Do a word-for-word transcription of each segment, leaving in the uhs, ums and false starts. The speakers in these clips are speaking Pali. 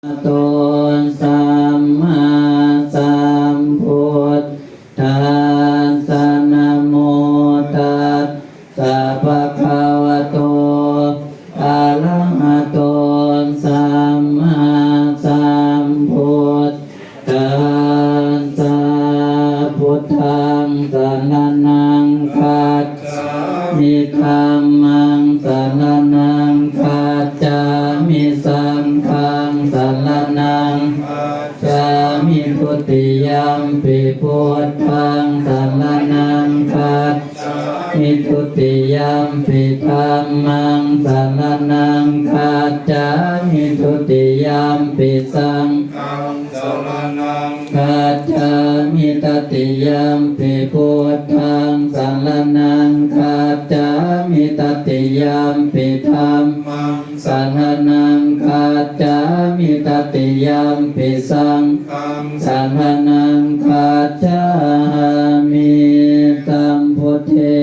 arahato sammāsambuddhassa. Namo tassa bhagavato arahato sammāsambuddhassa. Buddhaṃ saraṇaṃ gacchāmi. Dhammaṃ saraṇaṃ gacchāmi. Saṅghaṃ saraṇaṃ gacchāmi. Dutiyampi buddhaṃ saraṇaṃ gacchāmi. Dutiyampi dhammaṃ saraṇaṃ gacchāmi. Dutiyampi saṅghaṃ saraṇaṃ gacchāmi. Tatiyampi buddhaṃ saraṇaṃ gacchāmi. Tatiyampi dhammaṃ saraṇaṃ gacchāmi. Tatiyampi saṅghaṃ saraṇaṃ gacchāmi. Sambuddhe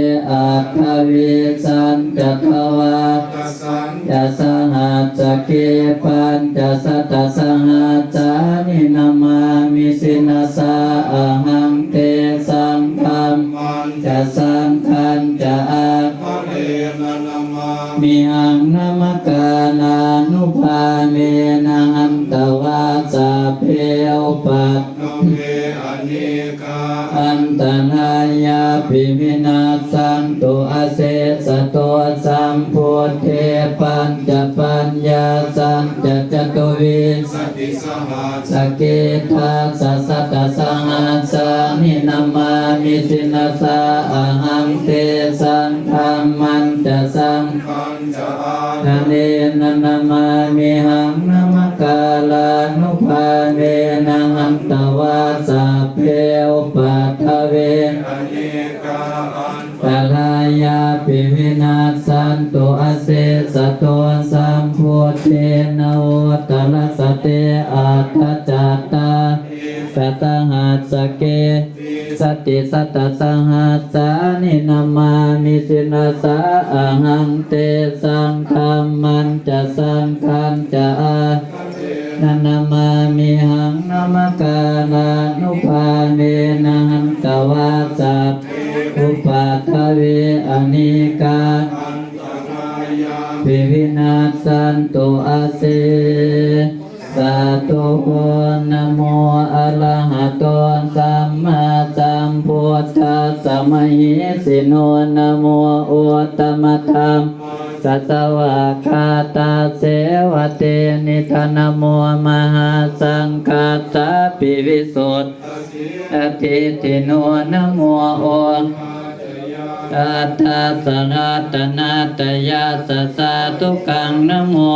aṭṭhavīsañca dvādasañca sahassake pañcasatasahassāni namāmi sirasā ahaṃ. Tesaṃ dhammañca saṅghañca ādarena namāmihaṃ. Namakārānubhāvena hantvā sabbe upaddave anekā antarāyāpi vinassantu asesato. Sambuddhe pañcapaññāsañca catuvīsatisahassake dasasatasahassāni namāmi sirasā ahaṃ. Tesaṃ dhammañca saṅghañca ādarena namāmihaṃ. Namakārānubhāvena hantvā sabbe upaddave anekā antarāyāpi vinassantu asesato. Sambuddhe navuttarasate aṭṭhacattāḷīsasahassake vīsatisatasahassāni namāmi sirasā ahaṃ. Tesaṃ dhammañca saṅghañca ādarena namāmihaṃ. Namakārānubhāvena hantvā sabbe upaddave anekā antarāyāpi vinassantu asesato. Namo arahato sammāsambuddhassa mahesino. Namo uttamadhammassa svākkhātasseva tenidha. Namo mahāsaṅghassāpi visuddhasīladiṭṭhino. Namo o tattassa ratanattayassa sādhukaṃ. Namo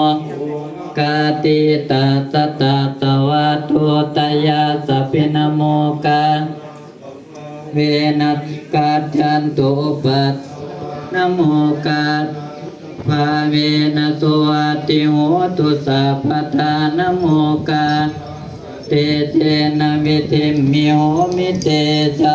okātītassa tassa vatthuttayassapi. Namo kāruññikabhāvena saṅghañca anubhāvena suvatthi hotu sabbadā. Namo kāruññitejena vidhimhi homi tejā.